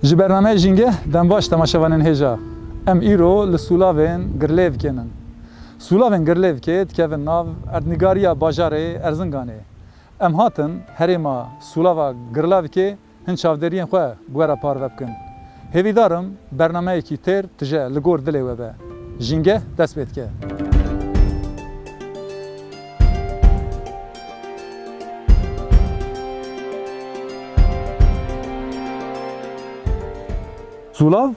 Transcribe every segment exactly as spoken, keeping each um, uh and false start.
Ji bernameya Jîngeh dem baş temaşevanên hêja. Em îro li sûlavên Girlêvikê nin. Sûlavên Girlêvikê dikevin nav erdnîgariya bajarê Erzinganê. Em hatin herêma sûlava Girlavikê hin çavdêriyên xwe bi we re parve bikin. Hêvîdar im bernameyekî têr tije li gor dilê we be. Jîngeh dest pê dike. Sûlav,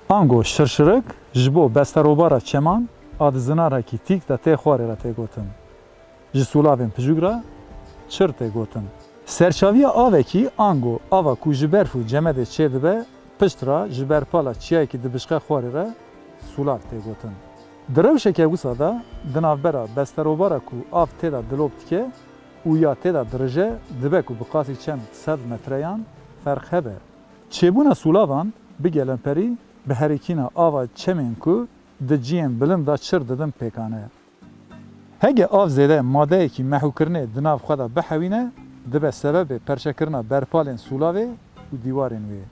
ango şirşirik, ji bo besterobara çeman a di zinarekî tîk de tê xwarê re tê gotin. Ji sûlavên piçûk re çir tê gotin. Serçaviya avekî, ango ava ku ji berf û cemedê çêdibe, pişt re ji ber pala çiyayekî dibişixe xwarê re sûlav tê gotin. Di rewşeke wisa de, di navbera besterobara ku av tê de dilop dike û ya tê de dirije, dibe ku bi qasî çend sed metreyan ferq hebe. Çêbûna sûlavan bi gelemperî bi herikîna ava çemên ku di ciyên bilind de çir didin pêkan e. Hege av zêde madeyekî mehûkirinê di nav xwe de bihewîne, dibe sebebê perçekirina berpalên sûlavê û dîwarên wê.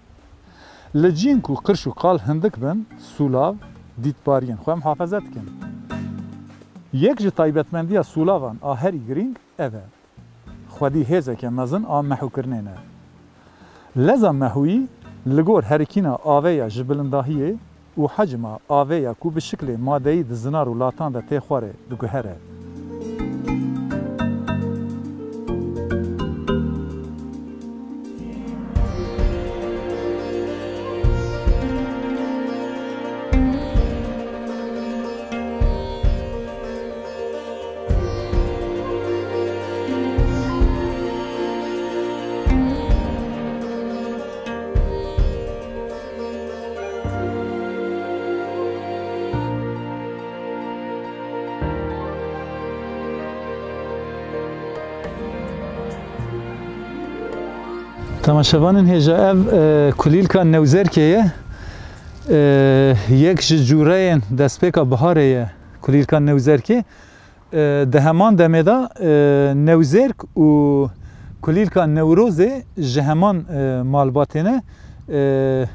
Li ciyên ku qirş û qal hindik bin, sûlav dîtbariyên xwe muhafaze dikin. Yek ji taybetmendiya sûlavan a herî girîng ev e. Xwedî hêzeke mezin a mehûkirinê ne. Leza mehûyî li gor herikîna avê ya ji bilindahiyê û hecma avê ya ku bi şiklê madeyî di zinar û latan de tê xwarê diguhere. Temaşevanên hêja, ev, e, kulîlka Newzerkê ye. E, yek ji cûreyên destpêka biharê ye, kulîlka Newzerkê. E, di heman demê de, e, Newzêrk û kulîlka Newrozê ji heman, e, malbatê ne. E,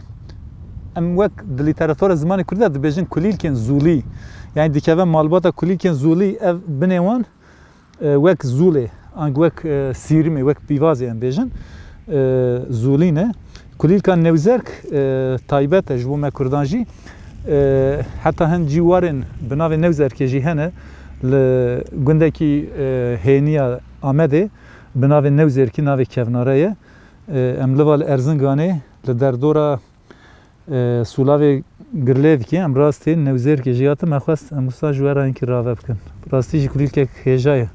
em wek di lîteratura zimanê kurdî de dibêjin kulîlkên zûlî. Yanî dikeve malbata kulîlkên zûlî, ev binê wan, e, wek zûlê, an wek, e, sîrimê, wek pîvazê em bêjin, e, zûlî ne. Kulîlka Newzerk, e, taybet e ji bo me kurdan jî. E, heta hin cî warên bi navê Newzerkê jî hene. Li gundekî, e, hêniya Amedê bi navê Newzerkî navê kevnare ye. E, em li va li Erzinganê li derdora, e, sûlavê Girlêvikê em rastî Newzêrkê jî hatin. Me xwest em wisa ji we re hinkî rave bikin. Rastî jî kulîlkek hêja ye.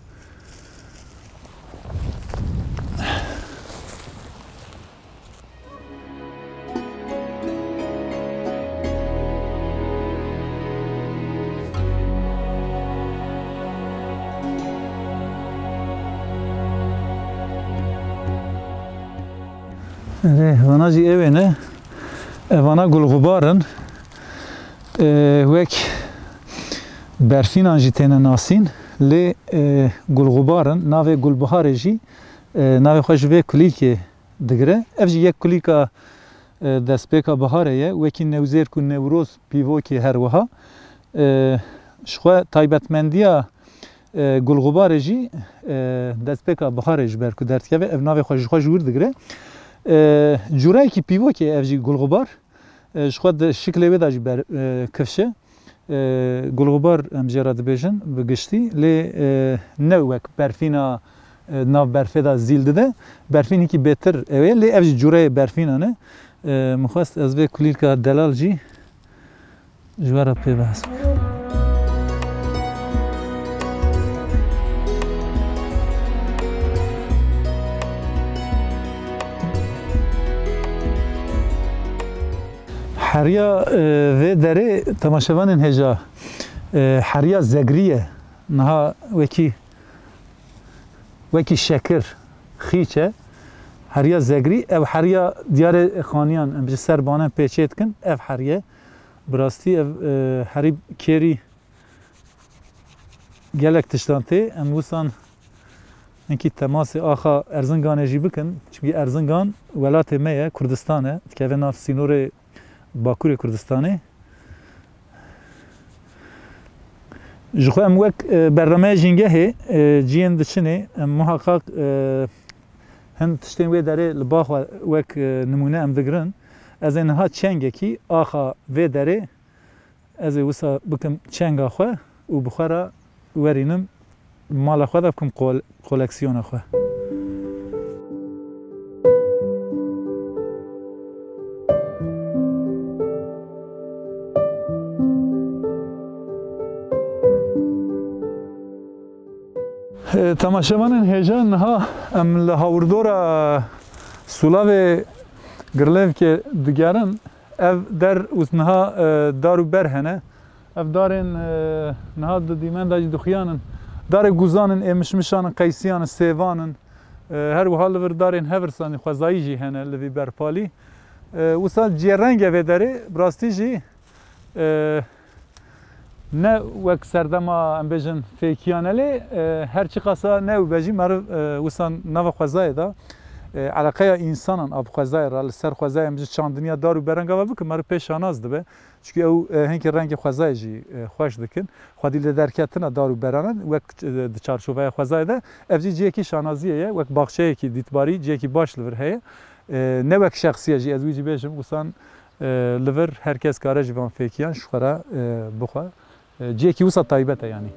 Erê, vana jî ew ê ne. Evana gulxubar in. E, wek berfînan jî têne nasîn. Lê, e, gulxubar in. Navê gulbiharê jî, e, navê xwe ji vê kulîlkê digire. Ev jî yek kulîka, e, destpêka biharê ye. Wekî Newzêrk û Newroz pîvokê her wiha. E, ji xwe taybetmendiya, e, gulxubarê jî, e, destpêka biharê ji ber ku derdikeve, ev navê xwe ji xwe ji wir digire. E, cûreyekî pîvokê ev jî gulxubar. E, ji xwe di şiklê wê de jî ber, e, kifş e. E, gulxubar em jê re dibêjin bi giştî, lê, e, ne wek berfîna, e, nav berfê de zîl dide. Berfîn hîkî bêtir ew ê, lê ev jî cûreyê berfînan e. E, min xwest ez vê kulîlka delal jî ji we re pê behs bikim. Heriya, e, vê derê temaşevanên hêja, e, heriya zegrî ye. Niha wekî, wekî şekir, xîç e. Heriya zegrî, ev heriya diyarê xaniyan, em ji ser banan pê çê dikin, ev heriye. Bi rastî ev, e, herî kêrî gelek tiştan tê. Em wisan Hinkî temasê axa Erzinganê jî bikin, çimkî Erzingan welatê me ye, Kurdistan e, dikeve nav sînorê Bakurê Kurdistanê. Ji xwe em wek, e, bernameya jîngehê, e, ciyên diçinê, em muheqaq, e, hin tiştên wê derê li ba xwe wek, e, nimûne em digirin. Ez ê niha çengekî axa vê derê, ez ê wisa bikim çenga xwe û bi xwe re werînim mala xwe de bikim kol-, koleksiyona xwe. E, temaşevanên hêja, niha em li hawirdora Sûlavê Girlêvkê digerin. Ev der û niha, e, dar û ber hene. Ev darên, e, niha di dîmen de jî dixuyanin. Darê guzan in, ê mişmişan in, qeysiyan in, sêvan in. E, her wiha li vir darên hevirsanî xwezayî jî hene li vî berpalî. E, wisa cêrenge vê derê, bi rastî jî, e, ne wek serdema, em bêjin, fêkiyan e lê, e, her çiqasa ne û be jî meriv, e, wisa nava xwezayê de, e, eleqeya însanan a bi xwezayê re, li ser xwezayê em ji çandiniya dar û berenga ve bikin, meriv pê şanaz dibe. Çikî ew, e, hinkî rengê xwezayê jî, e, xweş dikin. Xwedî li derketina dar û beranan wek, e, di çarçoveya xwezayê de, ev jî cihekî şanaziyê ye, wek baxçeyekî dîtbarî, cihekî baş li vir heye. E, ne wek şexsiye jî, ez wî jî bêjim, wisan, e, li vir her kes kare ji van fêkiyan ji xwe re, e, bixwe. E, cihekî wisa taybet e yanî.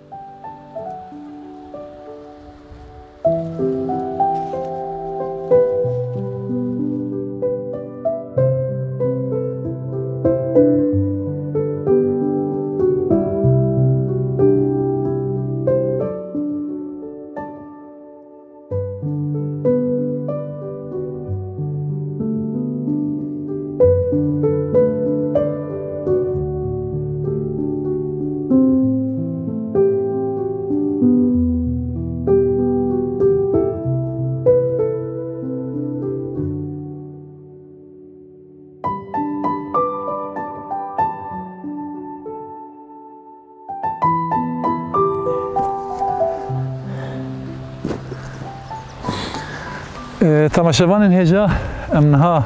E, temaşevanên hêja, em niha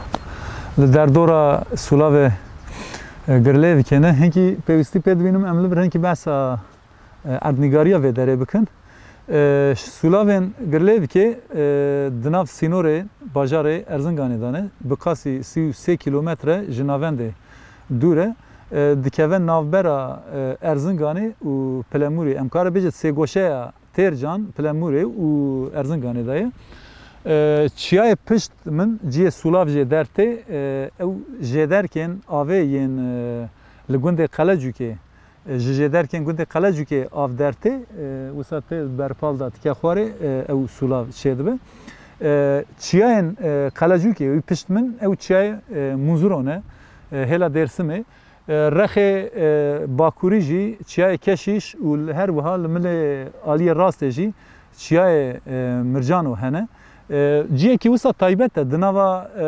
li derdora Sûlavê, e, Girlêvikê ne. Hinkî pêwîstî pê dibînim, em li vir hinkî behsa e, erdnîgariya vê derê bikin. E, Sûlavên Girlêvikê, e, di nav sînorê bajarê Erzinganê de ne, bi qasî sî û sê kîlometre ji navendê dûr e. E, dikeve navbera, e, Erzinganê û Pilemûrê. Em kare bêje sêgoşeya Têrcan, Pilemûrê û Erzinganê de ye. E, çiyayê pişt min ciyê Sûlav jê dertê, e, ew jêderkên avê yên, e, li gundê Qelecûkê Ji jêderkên gundê Qelecûkê av dertê, e, wisa tê berpal de tike xwarê, e, ew sûlav çêdibe. E, çiyayên, e, Qelecûkê wî pişt min ew çiyayê, e, Munzuro ne, e, hêla Dêrsimê. E, rexê, e, bakurî jî çiyayê Keşîş û li her wiha li milê aliyê rastê jî çiyayê, e, Mircano hene. E, ciyekî wisa taybet e, di nava, e,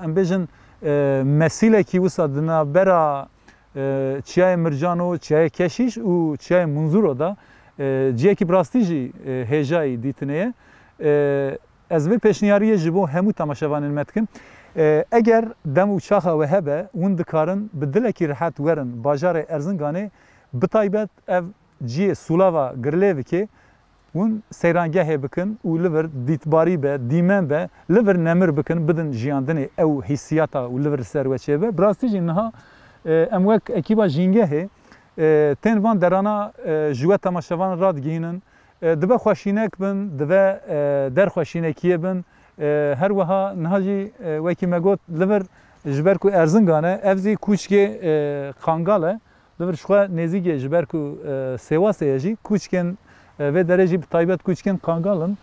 em bêjin, e, mesîlekî wisa di navbera e, Çiyayê Mircano, Çiyayê Keşîş û Çiyayê Munzuro de, e, ciyekî bi rastî jî, e, hêjayî dîtinê ye. E, ez vê pêşniyariyê ji bo hemû temaşevanên me dikim. E, eger dem û çaxa we hebe, hûn dikarin bi dilekî rihet werin bajarê Erzinganê, bi taybet ev ciyê Sûlava Girlêvikê, Hûn seyrangehê bikin û li vir dîtbarî be, dîmen be, li vir nemir bikin, bidin jiyandinê ew hîsiyata û li vir ser we çêbe. Bi rastî jî niha, e, em wek ekîba Jîngehê, e, tên van derana, e, ji we temaşevan radigihînin. E, dibe xweşînek bin, dibe, e, derxweşînekiyê bin. E, her wiha niha jî, e, wekî me got, li vir ji ber ku Erzingan e, ev zî kûçkê, e, Qangal e. Li vir ji xwe nêzîkê ji ber ku, e, Sêwasê ye jî, kûçkên, e, vê derê jî bi taybet kûçkên Qangal in.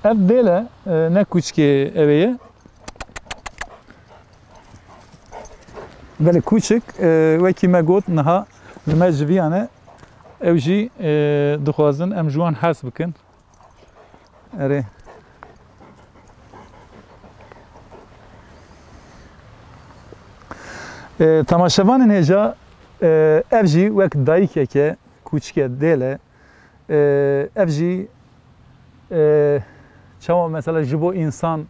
Ev dêl e, e, ne kûçkê ew ê ye. Belê kûçik, e, wekî me got niha li me civiyane, ew jî, e, dixwazin em ji wan hez bikin. Erê. E, temaşevanên hêja, e, ev jî wek dayikeke kûçike dêl e. E, ev jî, e, çawa mesela ji bo însan,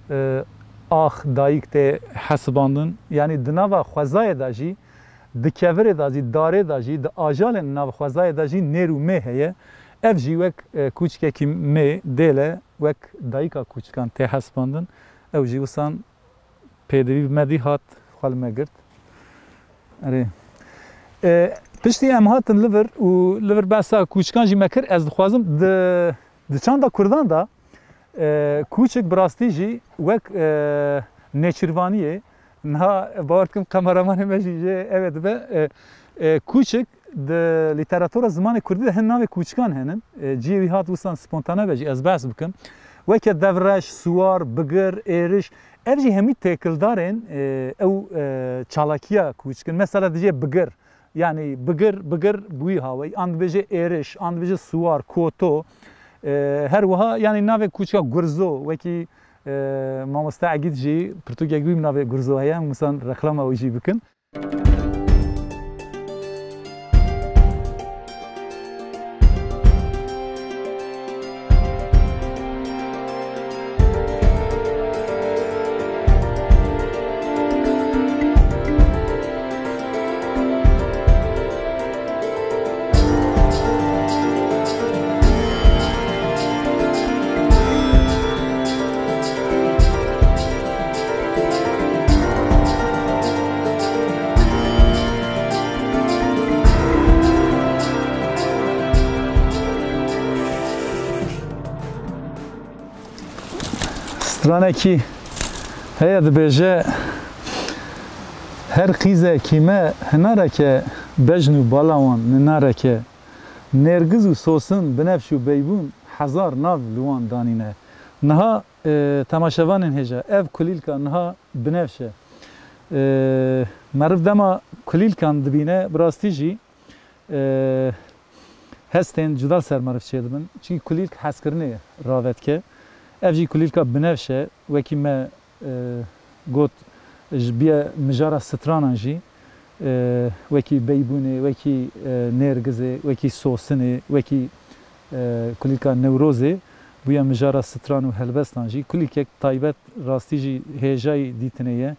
e, ax dayik tê hesibandin, yanî di nava xwezayê de jî, di kevirê de jî, darê de jî, di ajalên nav xwezayê de jî nêr û mê heye. Ev jî wek, e, kûçikekî mê, dêle, wek dayika kûçikan tê hesibandin. Ew jî wisan pêdivî bi me dî hat, xwe li me girt. Erê. E, piştî em hatin li vir û li vir behsa kûçikan jî me kir. Ez dixwazim di, di çanda kurdan de, e, kûçik bi rastî jî wek, e, nêçîrvaniyê, niha bawer dikim kameramanê me jî jê ew ê dibe. E, e, kûçik di lîteratura zimanê kurdî de hin navê kûçikan henin. E, cihê wî hat wisan spontane be jî ez behs bikim. Weke devreş, siwar, bigir, êriş, ev jî hemî têkildarên, e, ew, e, çalakiya kûçik in. Mesela dijê bigir, yanî bigir, bigir bi wî hawey, an dibêje êriş, an dibêje siwar, koto. E, her wiha yanî navê kûçika gurzo, wekî, e, mamoste Egîd jî pirtûkek wî bi navê gurzo heye, em wisan reklama wî jî bikin. Stranekî heye dibêje, her qîzekî me hinareke, bejn û balawan ninareke, nêrgiz û sosin, binevş û beybûn, hezar nav li wan danîne. Niha, e, temaşevanên hêja, ev kulîlka niha binevş e. E, meriv dema kulîlkan dibîne, bi rastî jî, e, hestên cuda ser meriv çêdibin. Çi kulîlk hezkirinê rave dike. Ev jî kulîlka binevş e. Wekî me, e, got, ji bîye mijara stranan jî, e, wekî beybûnê, wekî, e, nêrgizê, wekî sosinê, wekî, e, kulîlka Newrozê bûye mijara stran û helbestan jî. Kulîlkek taybet, rastî jî hêjayî dîtinê ye.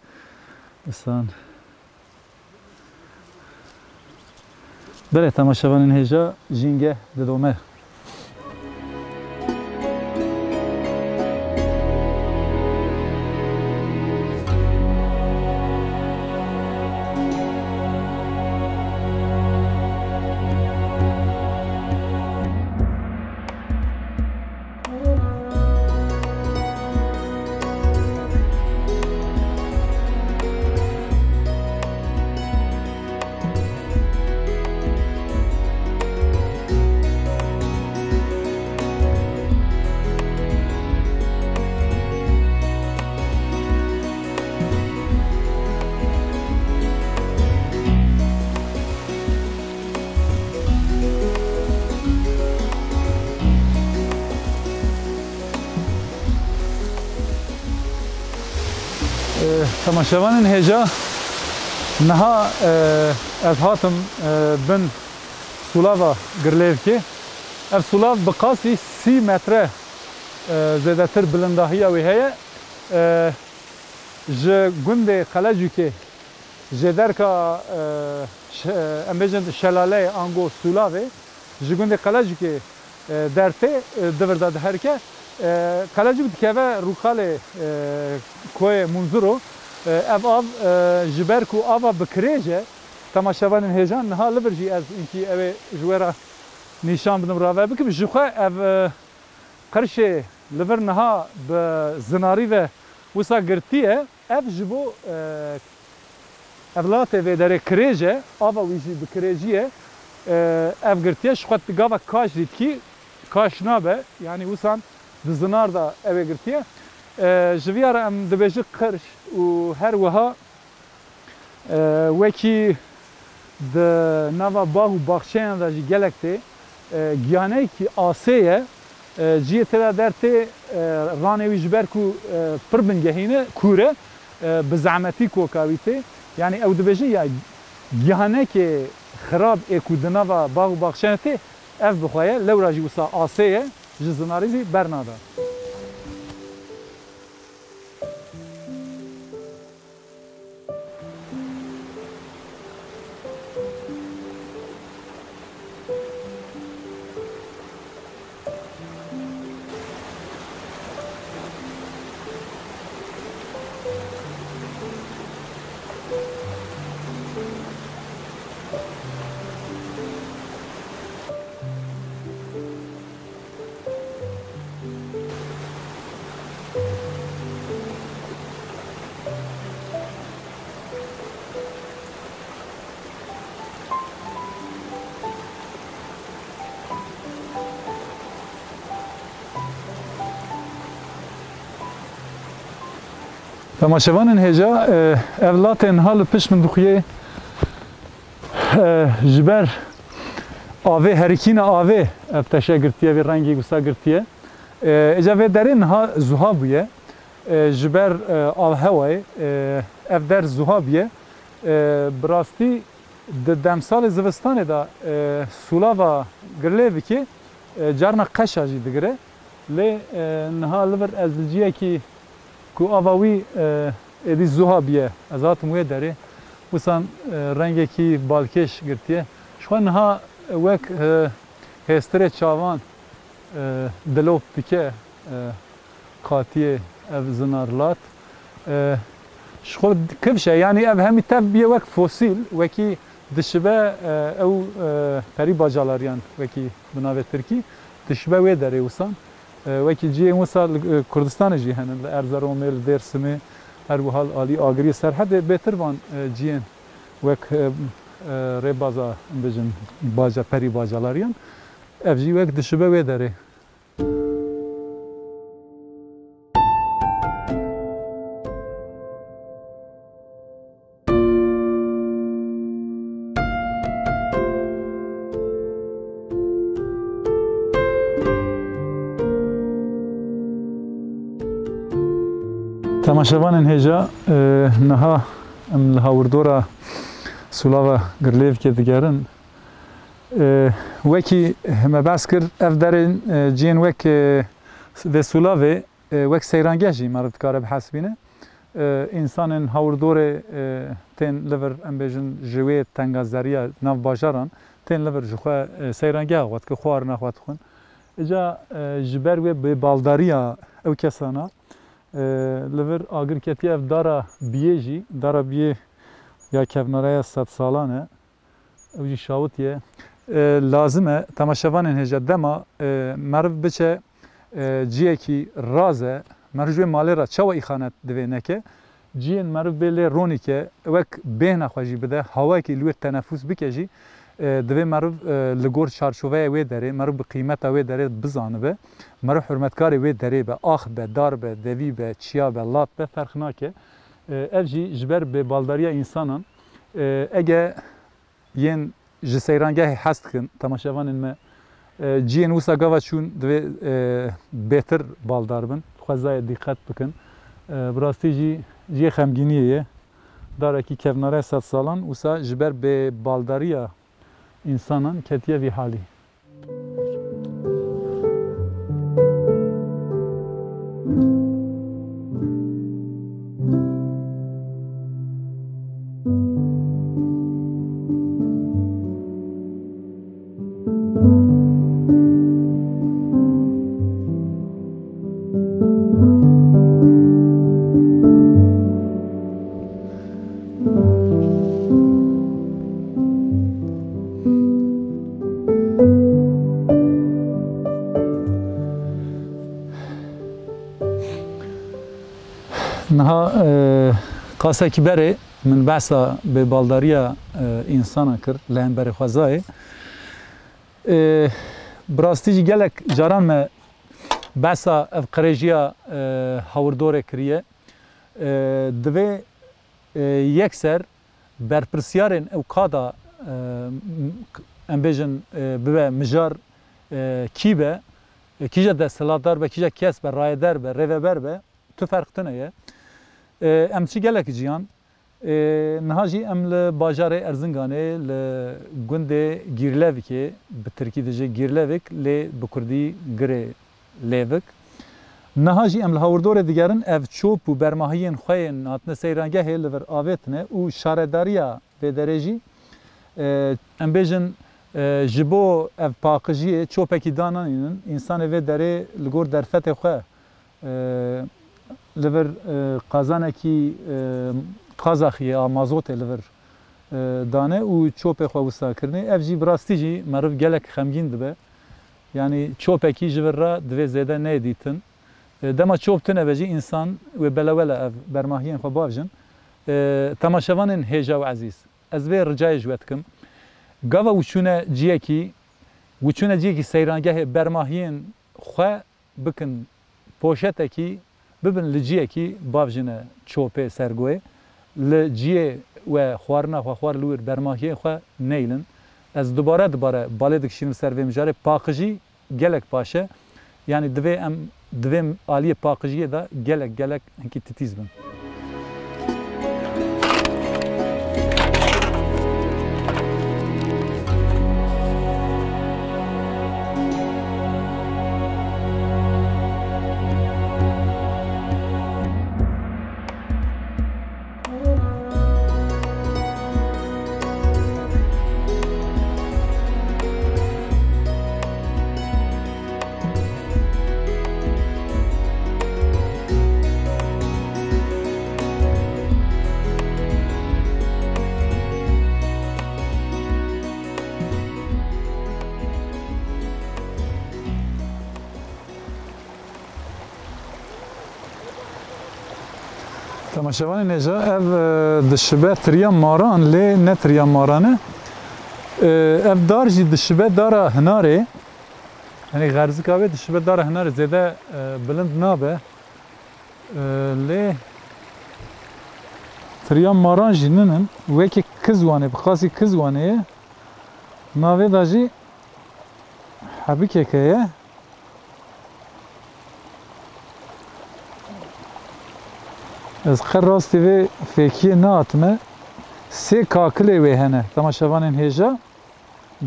Misan. Belê, temaşevanên hêja, jîngeh didome. Eh, temaşevanên hêja, niha, eh, ez hatim, eh, bin sûlava Girlêvkê. Ev sûlav bi qasî sî metre, eh, zêdetir bilindahiya wê heye. Eh, Ji gundê Qelecûkê, jêderka, e, şe-, em bêjin şelaleyê ango sûlavê, ji gundê Qelecûkê, e, dertê, e, di vir de diherike. E, Qelecûk dikeve rûkalê, e, koyê Munzuro. E, ev av, e, ji ber ku ava bi kirêj e, temaşevanên hêjan, niha li vir jî ez înkî ew ê ji we re nîşan bidim, rave bikim. Ji xwe ev, e, qirşê li vir niha bi zinarî ve wisa girtiye. Ev ji bo, e, ev latê vê derê kirêj e, ava wî jî bi kirêjî ye. E, ev girtiye, ji xwe gava kaş jî dikî, kaş nabe, yanî wisan di zinar de ew ê girtiye. E, ji viya re em dibêjin qirş û her wiha E, wekî di nava bax û baxçeyan de jî gelek tê. E, giyaneyekî asê ye. E, cihê tê de dertê, e, ranê wî ji ber ku, e, pir bingehîn e, kûr e, e, bi zehmetî koka wî tê. Yanî ew dibêjin ya giyanekê xirab ê ku di nava bax û baxçeyan tê, Ev bi xwe ye, lewra jî wisa asê ye, ji zinarî jî bernada. Temaşevanên hêja, e, ev latê niha li pişt min dixuye, e, ji ber avê, herikîna avê ev teşe girtiye, vê rengî wisa girtiye. E, îca vê derê niha zuha bûye. E, ji ber, e, avhewayê, e, ev der zuha bûye. E, bi rastî di demsalê zivistanê de, e, sûlava Girlêvikê, e, carna qeşa jî digire. Lê, e, niha li vir ez li ciyekî ku ava wî, e, êdî zuha bûye, ez hatim wê derê. Wisan, e, rengekî balkêş girtiye. Ji xwe niha wek, e, hêstirê çavan, e, dilop dike, e, qatiyê ev zinar lat. E, ji xwe kifş e, yanî ev hemî tev bûye wek fosîl, wekî dişibe, e, ew, e, perî bacalariyan, wekî bi navê tirkî, dişibe wê derê wisan. E, wekî cihên wisa li, e, Kurdistanê jî hene, li Erzeromê, li Dêrsimê, her wiha li alî Agiriyê Serhedê bêtir van, e, cihên wek, e, e, rêbaza, em bêjin, baca, perî bacalariyan. Ev jî wek dişibe wê derê. Temaşevanên hêja, e, niha em li hawirdora Sûlava Girlêvikê digerin. E, wekî me behs kir, ev derên, e, cihên wek, e, vê sûlavê, e, wek seyrangeh jî meriv dikare bihesibîne. E, însanên hawirdorê, e, tên li vir, em bêjin, ji wê tengazeriya nav bajaran, tên li vir ji xwe, e, seyrangeha xwe dikin, xwarina xwe dixwin. Îca, e, ji ber wê bêbaldariya ew kesana, e, li vir agir ketiye ev dara biyê jî, dara biyê ya kevnaraya sedsalan e. Ew jî şawitiye. E, lazim e, temaşevanên hêja, dema, e, meriv biçe, e, ciyekî raz e, meriv ji wê malê re çawa îxanet divê neke, ciyên meriv bê lê ronîke, wek bêhna xwe jî bide, hawayekî li wê tenefûs bike jî, e, divê meriv, e, li gor çarçoveya wê derê, meriv bi qîmeta wê derê bizanibe, meriv hurmetkarê wê derê be, ax be, dar be, devî be, çiya be, lat be, ferq nake. E, ev jî ji ber bêbaldariya însanan, e, ege yên ji seyrangehê hez dikin, temaşevanên me, e, ciyên wisa gava çûn divê, e, bêtir baldar bin, xwezayê dîqet bikin. E, bi rastî jî cihê xemgîniyê ye. Darekî kevnare sedsalan wisa ji ber bêbaldariya însanan ketiye vî halî. Niha, e, qasekî berê min behsa bêbaldariya, e, însanan kir li hemberî xwezayê. E, bi rastî jî gelek caran me behsa ev qirêjiya, e, hawirdorê kiriye. E, divê, e, yekser berpirsiyarên ew kada, e, em bêjin, e, bibe mijar, e, kî be, e, kîja desthilatdar be, kîja kes be, rayeder be, rêveber be, tu ferq tune ye. E, em çi gelek ciyan, Ê, niha jî em li bajarê Erzinganê, li gundê Gîrlevikê, bi tirkî dijî Gîrlevik, lê bi kurdî Girê Lêvik. Niha jî em li hawirdorê digerin, ev çop û bermahiyên xwe yên hatine seyrangehê li vir avêtine û şaredariya vê derê jî, e, em bêjin, e, ji bo ev paqijiyê çopekî dananînin, însanê vê derê li gor derfetê xwe, e, li vir, e, qazanekî, e, qazaxiyê a mazotê li vir, e, dane û çopê xwe wisa kirinê. Ev jî bi rastî jî meriv gelek xemgîn dibe. Yanî çopekî ji vir re divê zêde neyê dîtin. E, dema çop tune be jî însan wê belewela ev bermahiyên xwe bavjin. E, temaşevanên hêja û ezîz, ez vê ricayê ji we dikim. Gava û çûne ciyekî, û çûne ciyekî seyrangehê bermahiyên xwe bikin poşetekî, bibin li ciyekî bavjine çopê sergoyê, li ciyê we xwarina xwe xwar li wir bermahiyê xwe neylin. Ez dubare dubare balê dikişînim ser vê mijarê. Paqijî gelek baş e. Yanî divê em, divê aliyê paqijiyê de gelek gelek hinkî titîz bin. Temaşevanên hêja, ev, e, dişibe tiriya maran, lê ne tiriya maran e. E, ev dar jî dişibe dara hinarê. Yanî xerzika wê dişibe dara hinarê, zêde, e, bilind nabe. E, lê tiriya maran jî ninin. Wekî kizwanê, bi qasî kizwanê ye. Navê de jî hebikeke ye. Ez qe rastî vê fêkiyê nehatime. Sê kakilê wê hene. Temaşevanên hêja,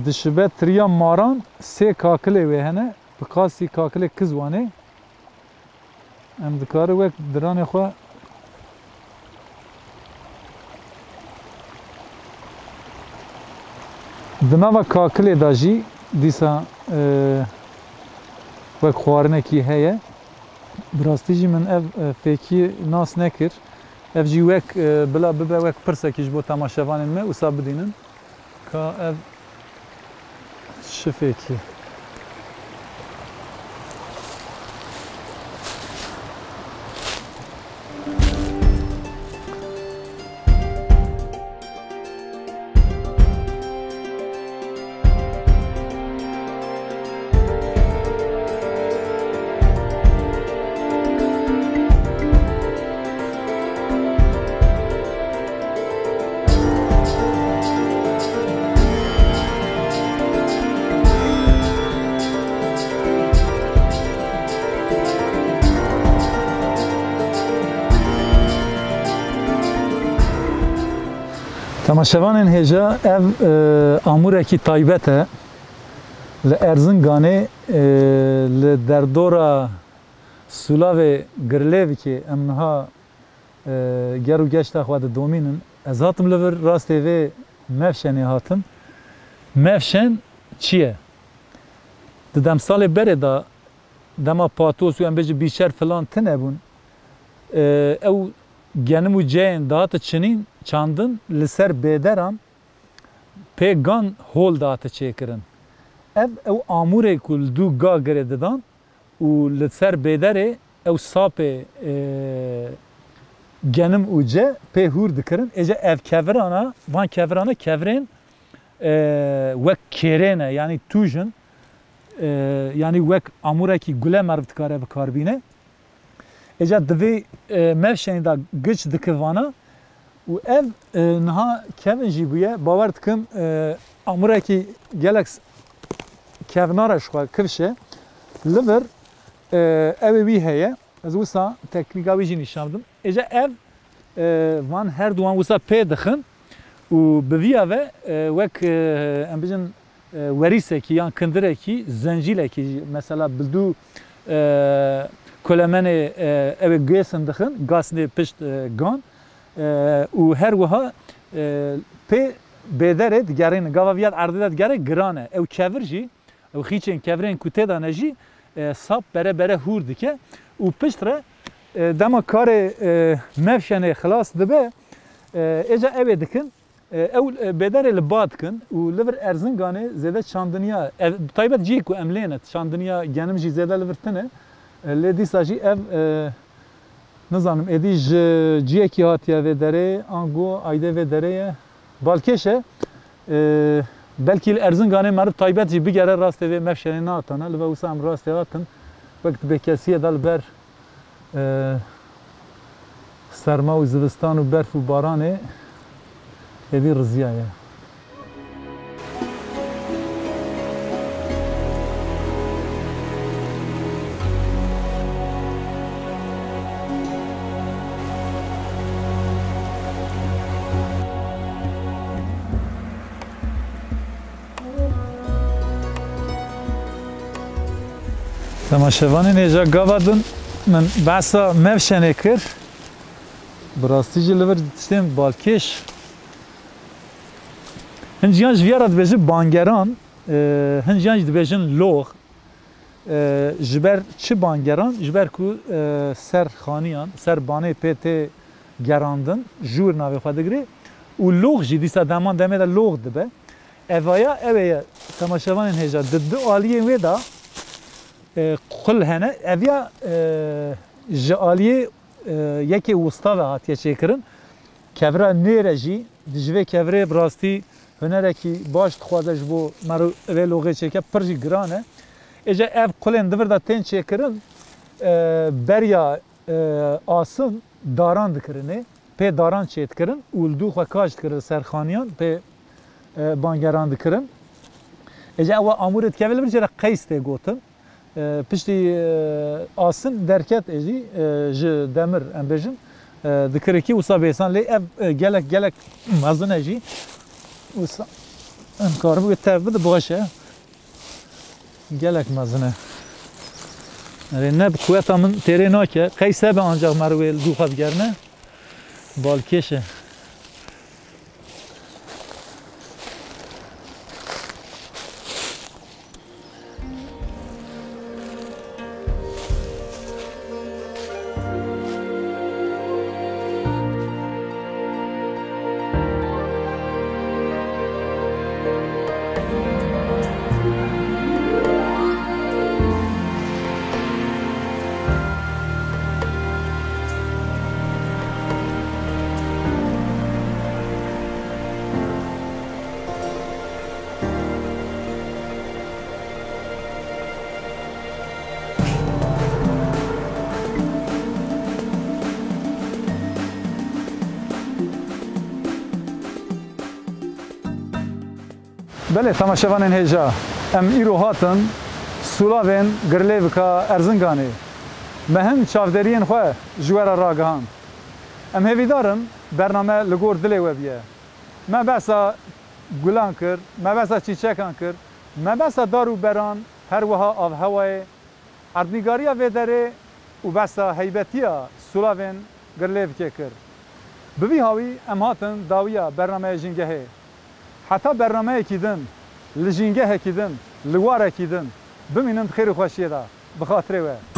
dişibe tiriya maran sê kakilê wê hene. Bi qasî kakilê kizwanê. Em dikare wek diranê xwe di nava kakilê de jî dîsa, e, wek xwarinekî heye. Bi rastî jî min ev, e, fêkî nas nekir. Ev jî wek, e, bila bibe wek pirsekî ji bo temaşevanên me wisa bidînin. Ka ev çi fêkî? Temaşevanên hêja, ev, e, amûrekî taybet e. Li Erzinganê, e, li derdora Sûlavê Girlêvikê em niha, e, ger û geşta xwe didomînin. Ez hatim li vir rastê vê mevşenê hatim. Mevşen çi ye? Di demsalê berê de dema patos û em bêjin bîçer filan tune bûn, e, ew genim û ceyên dihate çinîn, çandin li ser bêderan pê gan hol dihate çêkirin. Ev, ew amûrê ku li dû ga girê didan û li ser bêderê ew sapê, e, genim û ce pê hûr dikirin. Êca ev kevirana, van kevirana kevirên, e, wek kêrê ne, yanî tûj in, e, yanî wek amûrekî gule meriv dikare bi kar bîne. Êca di vê, e, mevşenê de giç dike vana û ev, e, niha kevin jî bûye. Bawer dikim, e, amûrekî gelek s-, kevnar e ji xwe, kifş e. Li vir, e, ew ê wî heye. Ez wisa teknîka wî jî nîşan bidim. Êca ev e, van her duwan wisa pê dixin û bi viya ve, e, wek, e, em bijin, e, werîsekî yan kindirekî, zencîlekî, mesela bi du, e, kolemenê, e, ew ê gêsin dixin, gasnê pişt, e, gan, e, û her wiha, e, pê bêderê digerînin. Gava viya erdê de digere giran e. Ew kevir jî, ew xîçên kevirên ku tê de ne jî, e, sap bere bere hûr dike û pişt re, e, dema karê, e, mevşenê xilas dibe, e, êca ew ê dikin, e, ew, e, bêderê li ba dikin û li vir Erzinganê zêde çandiniya, ev, bi taybet cihê ku em lê ne, çandiniya genim jî zêde li vir tune. E, lê dîsa jî ev, e, nizanim, êdî ji cihekî hatiye vê derê, ango aydê vê derê ye. Balkêş e, e, belkî li Erzinganê meriv taybet jî bigere rastê vê mevşenê nehatana. Li ve wisa em rastê hatin. Wek di bêkesiyê de li ber, e, serma û zivistan û berf û baranê êdî riziyaye. Temaşevanên hêja, gava din min behsa mevşenê kir. Bi rastî jî li vir tiştên balkêş. Hin jiyan ji viya re dibêjin bangeran, e, hin jiyan jî dibêjin lox. E, ji ber çi bangeran? Ji ber ku, e, ser xaniyan, ser banê pê tê gerandin, jûr navê xwe digirê û lox jî dîsa deman demê de lox dibe. Evaya ew ê ye, temaşevanên hêja, di du aliyên wê de, e, qul hene. Eviya, e, ji aliyê, e, yekê wista ve hatiye çêkirin. Kevira nêr e jî, di ji vê kevirê bi rastî hunerekî baş dixwaze ji bo meriv vê loxê çêke, pir jî giran e. Êca ev qulên di vir de tên çêkirin, e, beriya, e, asin daran dikirinê, pê daran çêdikirin û li dû xwe kaş dikirin li ser xaniyan, pê, e, bangeran dikirin. Êca ew amûrê dikeve li vir jê re qeys tê gotin. E, piştî, e, asin derket êdî, e, ji demir, em bêjin, e, dikirikî wisa bêsan. Lê ev, e, gelek, gelek mezin e jî. Wisa em karin wê tev bidin, baş e. Gelek mezin e. Erê, ne bi quweta min têrê nake. Qeys hebe, ancaq meriv wê li dû xwe digerine. Balkêş e. Belê, temaşevanên hêja, em îro hatin sûlavên Girlêvika Erzinganê. Me hin çavderiyên xwe ji we re ragihand. Em hêvîdar in bername li gor dilê we biye. Me behsa gulan kir, me behsa çîçekan kir, me behsa dar û beran, her wiha avhewayê, erdnîgariya vê derê û behsa heybetiya sûlavên Girlêvikê kir. Bi vî hawî em hatin dawiya bernameya Jîngehê. Heta bernameyekî din, li jîngehekî din, li warekî din bimînin di xêr û xweşiyê de. Bi xatirê we.